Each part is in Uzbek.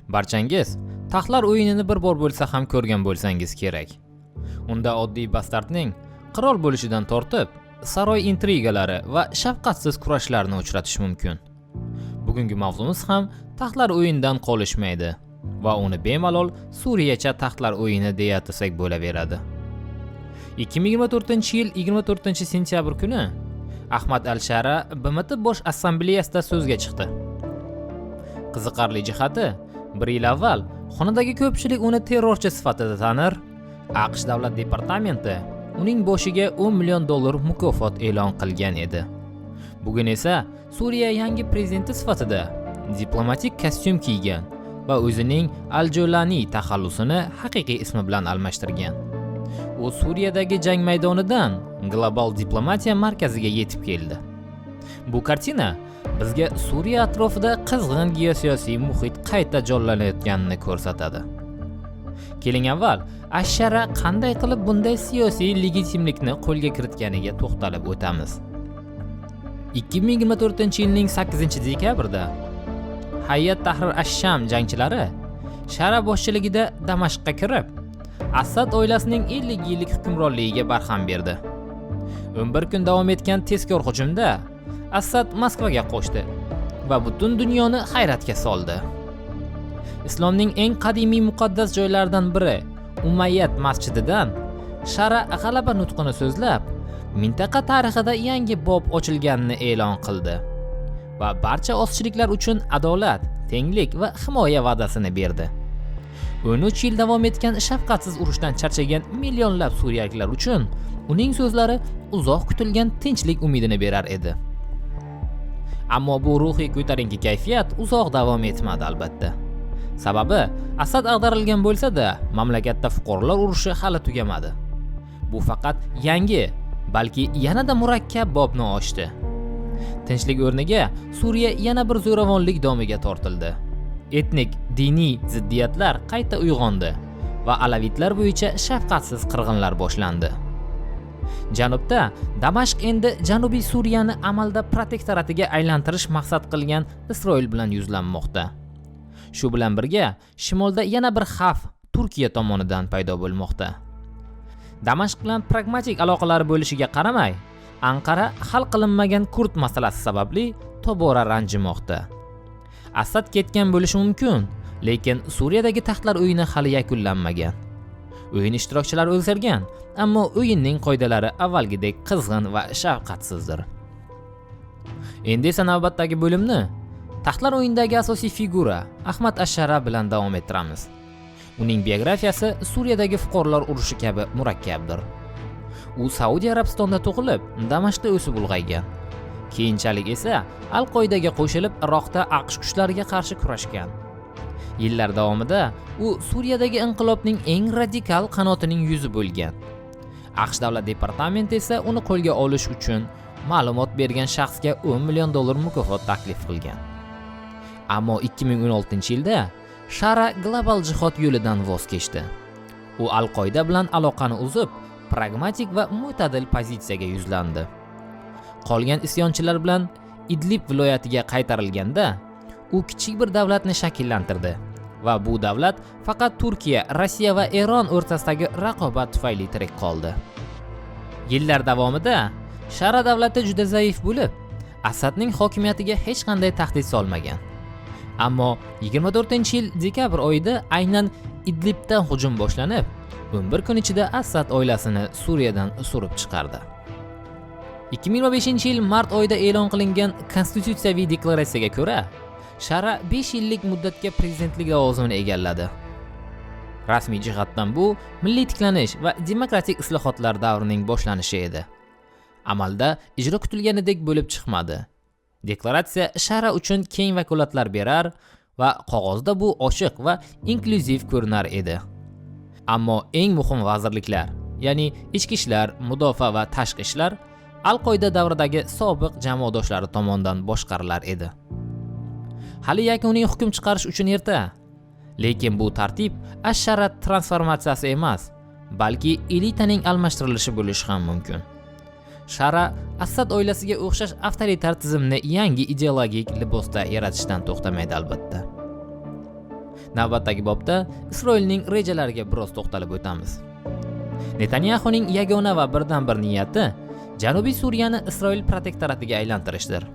Barchangiz Taxtlar o'yinini bir bor bo'lsa ham ko'rgan bo'lsangiz kerak. Unda oddiy bastardning qirol bo'lishidan tortib, saroy intrigalari va shafqatsiz kurashlarni uchratish mumkin. Bugungi mavzumiz ham Taxtlar o'yinidan qolishmaydi va uni bemalol Suriyacha Taxtlar o'yini deya atasak bo'laveradi. 2024-yil 24-sentyabr kuni Ahmad al-Shara BMT Bosh Assambleyasida so'zga chiqdi. Qiziqarli jihati, bir yil avval xonadagi ko'pchilik uni terrorchi sifatida tanir, AQSh davlat departamenti uning boshiga 10 million dollar mukofot e'lon qilgan edi. Bugun esa Suriya yangi prezidenti sifatida diplomatik kostyum kiygan va o'zining Al-Jolani taxallusini haqiqiy ismi bilan almashtirgan. U Suriyadagi jang maydonidan global diplomatiya markaziga yetib keldi. Bu kartina bizga Suriya atrofida qizg'in geosiyosiy muhit qayta jonlanayotganini ko'rsatadi. Keling, avval Ashara qanday qilib bunday siyosiy legitimlikni qo'lga kiritganiga to'xtalib o'tamiz. 2024-yilning 8-dekabrda Hay'at Tahrir ash-Sham jangchilari Shara boshchiligida Damashqqa kirib, Asad oilasining 50 yillik hukmronligiga barham berdi. 11 kun davom etgan tezkor hujumda Asad Moskvaga qochdi va butun dunyoni hayratga soldi. Islomning eng qadimiy muqaddas joylaridan biri Umayyad masjididan Shara g'alaba nutqini so'zlab, mintaqa tarixida yangi bob ochilganini e'lon qildi va barcha ozchiliklar uchun adolat, tenglik va himoya va'dasini berdi. 13 yil davom etgan shafqatsiz urushdan charchagan millionlab suriyaliklar uchun uning so'zlari uzoq kutilgan tinchlik umidini berar edi. Ammo bu ruhiy ko'tarinki kayfiyat uzoq davom etmadi, albatta. Sababi, Asad ag'darilgan bo'lsa-da, mamlakatda fuqarolar urushi hali tugamadi. Bu faqat yangi, balki yanada murakkab bobni ochdi. Tinchlik o'rniga Suriya yana bir zo'ravonlik domiga tortildi. Etnik, diniy ziddiyatlar qayta uyg'ondi va alavitlar bo'yicha shafqatsiz qirg'inlar boshlandi. Janubda Damashq endi Janubiy Suriyani amalda protektoratiga aylantirish maqsad qilgan Isroil bilan yuzlanmoqda. Shu bilan birga shimolda yana bir xavf Turkiya tomonidan paydo bo'lmoqda. Damashq bilan pragmatik aloqalari bo'lishiga qaramay, Anqara hal qilinmagan kurd masalasi sababli tobora ranjimoqda. Asad ketgan bo'lishi mumkin, lekin Suriyadagi taxtlar o'yini hali yakunlanmagan. O'yin ishtirokchilari o'zgargan, ammo o'yinning qoidalari avvalgidek qizg'in va shafqatsizdir. Endi esa navbatdagi bo'limni Taxtlar o'yinidagi asosiy figura Ahmad Ashara bilan davom ettiramiz. Uning biografiyasi Suriyadagi fuqarolar urushi kabi murakkabdir. U Saudiya Arabistonida tug'ilib, Damashqda o'sib ulg'aygan. Keyinchalik esa Al-Qoidaga qo'shilib, Iroqda AQSh kuchlariga qarshi kurashgan. Yillar davomida u Suriyadagi inqilobning eng radikal qanotining yuzi bo'lgan. AQSh davlat departamenti esa uni qo'lga olish uchun ma'lumot bergan shaxsga 10 million dollar mukofot taklif qilgan. Ammo 2016-yilda Shara global jihod yo'lidan voz kechdi. U Al-Qoida bilan aloqani uzib, pragmatik va mo'tadil pozitsiyaga yuzlandi. Qolgan isyonchilar bilan Idlib viloyatiga qaytarilganda, u kichik bir davlatni shakllantirdi va bu davlat faqat Turkiya, Rossiya va Eron o'rtasidagi raqobat tufayli tirik qoldi. Yillar davomida Shara davlati juda zaif bo'lib, Asadning hokimiyatiga hech qanday tahdid solmagan. Ammo 24-yil dekabr oyida aynan Idlibdan hujum boshlanib, 11 kun ichida Asad oilasini Suriyadan surib chiqardi. 2025-yil mart oyida e'lon qilingan konstitutsiyaviy deklaratsiyaga ko'ra, Shara 5 yillik muddatga prezidentlik lavozimini egalladi. Rasmiy jihatdan bu milliy tiklanish va demokratik islohotlar davrining boshlanishi edi. Amalda ijro kutilganidek bo'lib chiqmadi. Deklaratsiya Shara uchun keng vakolatlar berar va qog'ozda bu ochiq va inklyuziv ko'rinar edi. Ammo eng muhim vazirliklar, ya'ni ichki ishlar, mudofaa va tashqi ishlar Al-Qoida davridagi sobiq jamoadoshlari tomonidan boshqarilar edi. Hali yakuniy hukm chiqarish uchun erta. Lekin bu tartib Ash-Shara transformatsiyasi emas, balki elitaning almashtirilishi bo'lishi ham mumkin. Shara Assad oilasiga o'xshash avtoritar tizimni yangi ideologik libosda yaratishdan to'xtamaydi, albatta. Navbatdagi bobda Isroilning rejalariga biroz to'xtalib o'tamiz. Netanyaxuning yagona va birdan-bir niyati Janubiy Suriyani Isroil protektoratiga aylantirishdir.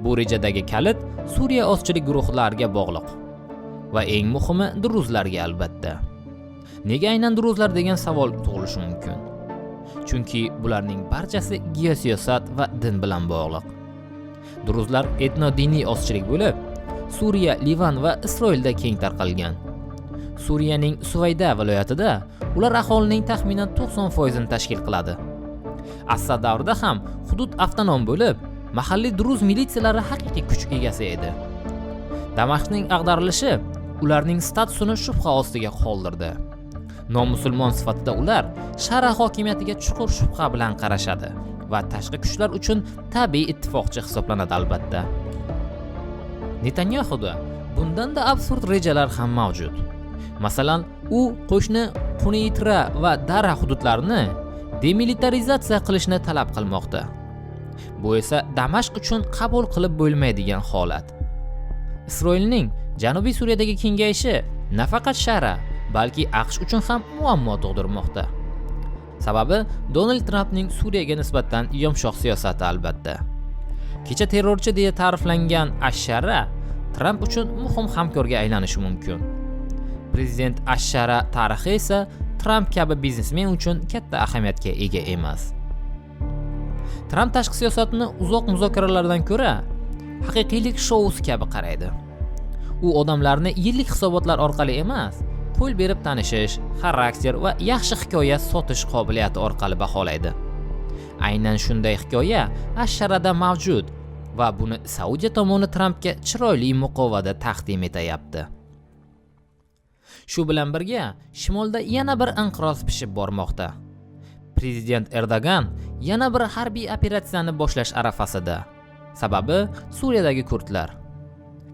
Bu rejadagi kalit Suriya ozchilik guruhlariga bog'liq va eng muhimi druzlarga albatta. Nega aynan druzlar degan savol tug'ilishi mumkin. Chunki bularning barchasi geosiyosat va din bilan bog'liq. Druzlar etno-diniy ozchilik bo'lib, Suriya, Livan va Isroilda keng tarqalgan. Suriyaning Suvayda viloyatida ular aholining taxminan 90% ni tashkil qiladi. Assad davrida ham hudud avtonom bo'lib, mahalliy druz militsiyalari haqiqiy kuch egasi edi. Damashqning ag'darilishi ularning statusini shubha ostiga qoldirdi. Nomusulmon sifatida ular Shara hokimiyatiga chuqur shubha bilan qarashadi va tashqi kuchlar uchun tabiiy ittifoqchi hisoblanadi albatta. Netanyaxuda bundan-da absurd rejalar ham mavjud. Masalan, u qo'shni Quniytra va Dara hududlarini demilitarizatsiya qilishni talab qilmoqda. Bu esa Damashq uchun qabul qilib bo'lmaydigan holat. Isroilning Janubiy Suriyadagi kengayishi nafaqat Shara, balki AQSh uchun ham muammo tug'dirmoqda. Sababi Donald Trampning Suriyaga nisbatan yumshoq siyosati albatta. Kecha terrorchi deya ta'riflangan Ash-Shara Tramp uchun muhim hamkorga aylanishi mumkin. Prezident Ash-Shara tarixi esa Tramp kabi biznesmen uchun katta ahamiyatga ega emas. Tramp tashqi siyosatini uzoq muzokaralardan ko'ra haqiqiylik shousi kabi qaraydi. U odamlarni yillik hisobotlar orqali emas, qo'l berib tanishish, xarakter va yaxshi hikoya sotish qobiliyati orqali baholaydi. Aynan shunday hikoya Ash-Sharada mavjud va buni Saudiya tomoni Trampga chiroyli muqovada taqdim etayapti. Shu bilan birga shimolda yana bir inqiroz pishib bormoqda. Prezident Erdo'g'an yana bir harbiy operatsiyani boshlash arafasida. Sababi Suriyadagi kurdlar.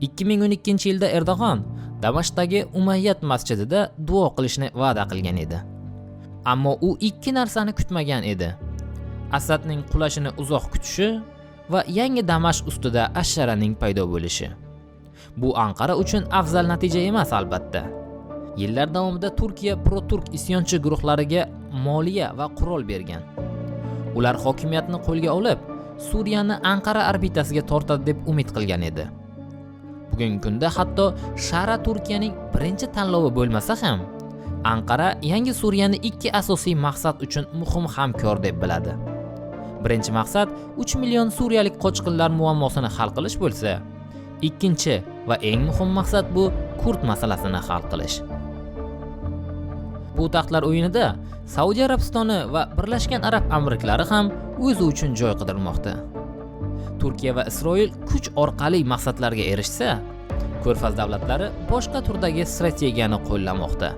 2012-yilda Erdo'g'an Damashqdagi Umayyad masjidida duo qilishni va'da qilgan edi. Ammo u ikki narsani kutmagan edi. Asadning qulashini uzoq kutishi va yangi Damashq ustida Ash-Sharaning paydo bo'lishi. Bu Anqara uchun afzal natija emas albatta. Yillar davomida Turkiya pro-turk isyonchi guruhlariga moliya va qurol bergan. Ular hokimiyatni qo'lga olib, Suriyani Anqara orbitasiga tortadi deb umid qilgan edi. Bugungi kunda hatto Shara Turkiyaning birinchi tanlovi bo'lmasa ham, Anqara yangi Suriyani ikki asosiy maqsad uchun muhim hamkor deb biladi. Birinchi maqsad 3 million suriyalik qochqinlar muammosini hal qilish bo'lsa, ikkinchi va eng muhim maqsad bu kurd masalasini hal qilish. Bu taxtlar o'yinida Saudiya Arabistoni va Birlashgan Arab Amirliklari ham o'zi uchun joy qidirmoqda. Turkiya va Isroil kuch orqali maqsadlarga erishsa, Ko'rfaz davlatlari boshqa turdagi strategiyani qo'llamoqda.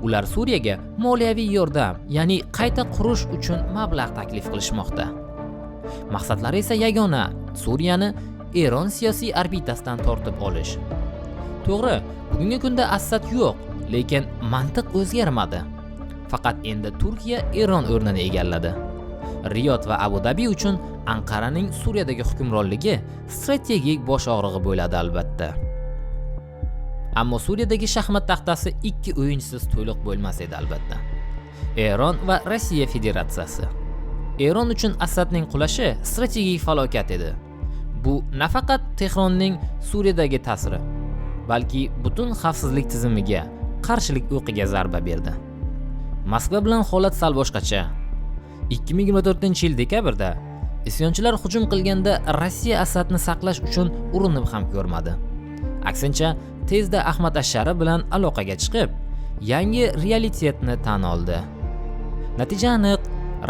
Ular Suriyaga moliyaviy yordam, ya'ni qayta qurish uchun mablag' taklif qilishmoqda. Maqsadlari esa yagona: Suriyani Eron siyosiy orbitasidan tortib olish. To'g'ri, bugungi kunda Assad yo'q, lekin mantiq o'zgarmadi. Faqat endi Turkiya Eron o'rnini egalladi. Riyod va Abu Dabi uchun Anqaraning Suriyadagi hukmronligi strategik bosh og'rig'i bo'ladi albatta. Ammo Suriyadagi shaxmat taxtasi ikki o'yinchisiz to'liq bo'lmas edi albatta. Eron va Rossiya Federatsiyasi. Eron uchun Asadning qulashi strategik falokat edi. Bu nafaqat Tehronning Suriyadagi ta'siri, balki butun xavfsizlik tizimiga qarshilik o'qiga zarba berdi. Moskva bilan holat sal boshqacha. 2024-yil dekabrda isyonchilar hujum qilganda Rossiya Asadni saqlash uchun urinib ham ko'rmadi. Aksincha, tezda Ahmad Ash-Shara bilan aloqaga chiqib, yangi realitetni tan oldi. Natija aniq,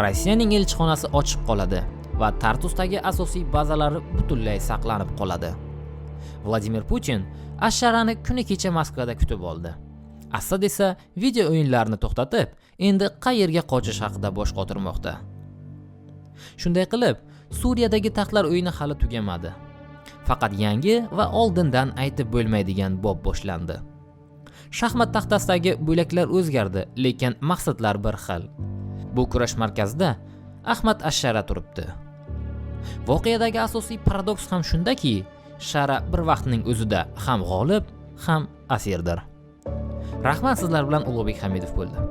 Rossiyaning elchixonasi ochiq qoladi va Tartusdagi asosiy bazalari butunlay saqlanib qoladi. Vladimir Putin Ash-Sharani kuni kecha Moskvada kutib oldi. Assad esa video o'yinlarini to'xtatib, endi qayerga qochish haqida bosh qotirmoqda. Shunday qilib, Suriyadagi taxtlar o'yini hali tugamadi. Faqat yangi va oldindan aytib bo'lmaydigan bob boshlandi. Shaxmat taxtasidagi bo'laklar o'zgardi, lekin maqsadlar bir xil. Bu kurash markazida Ahmad Ash-Shara turibdi. Voqeadagi asosiy paradoks ham shundaki, Shara bir vaqtning o'zida ham g'olib, ham asirdir. Rahmat, sizlar bilan Ulug'bek Hamidov bo'ldi.